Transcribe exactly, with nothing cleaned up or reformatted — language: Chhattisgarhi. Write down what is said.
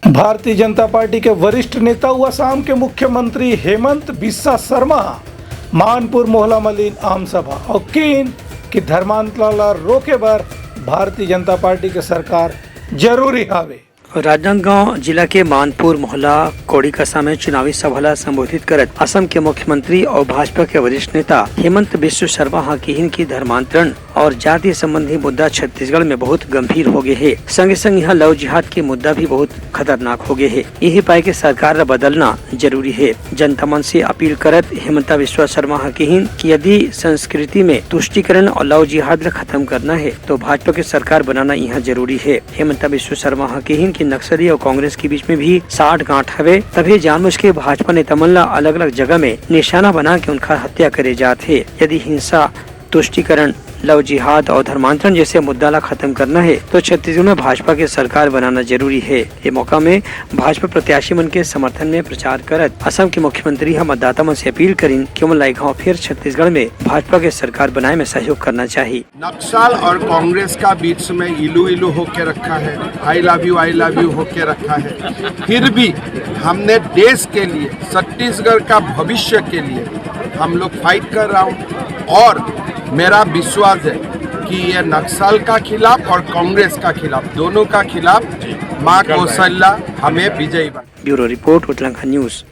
भारतीय जनता पार्टी के वरिष्ठ नेता अउ असम के मुख्यमंत्री हेमंत बिस्वा शर्मा मानपुर मोहला म लीन आम सभा अउ कीन कि धर्मांतरण ला रोके बर भारतीय जनता पार्टी के सरकार जरूरी हावे। राजनांदगांव जिला के मानपुर मोहला कोड़ीकसा में चुनावी सभा ला संबोधित करत असम के मुख्यमंत्री अउ भाजपा के वरिष्ठ नेता हेमंत बिस्व शर्मा ह किहिन कि धर्मांतरण अउ जाति संबंधी मुद्दा छत्तीसगढ़ में बहुत गंभीर हो गए हे। संगे संग यहाँ लव जिहाद के मुद्दा भी बहुत खतरनाक हो गए हे। यही पाए के सरकार ला बदलना जरूरी हे। जनता मन से अपील करत हेमंता बिस्वा शर्मा ह किहिन कि यदि संस्कृति में तुष्टिकरण अउ लव जिहाद ला खत्म करना हे, तो भाजपा के सरकार बनाना यहाँ जरूरी हे। हेमंता बिस्व शर्मा ह किहिन कि नक्सली अउ कांग्रेस के बीच में भी साठ गांठ हवे, तभे जानबूझ के भाजपा नेता मन ला अलग-अलग जगह में निशाना बना के उनका हत्या करे जात हे। यदि हिंसा, तुष्टिकरण, लव जिहाद अउ धर्मांतरण जैसे मुद्दा ला खत्म करना हे, तो छत्तीसगढ़ में भाजपा के सरकार बनाना जरूरी हे। ये मौका में भाजपा प्रत्याशी मन के समर्थन में प्रचार करत असम के मुख्यमंत्री ह मतदाता मन से अपील करिन कि ओमन ला एक घाव फिर छत्तीसगढ़ में भाजपा के सरकार बनाए में सहयोग करना चाही। नक्सल और कांग्रेस का बीच में इलू इलू होके रखा है, I love you, I love you होके रखा है। फिर भी हमने देश के लिए, छत्तीसगढ़ का भविष्य के लिए हम लोग फाइट कर रहा हूँ और मेरा विश्वास है कि ये नक्सल का खिलाफ और कांग्रेस का खिलाफ, दोनों का खिलाफ माँ कौशल्या हमें विजयी बना। Bureau report, Utlangha news.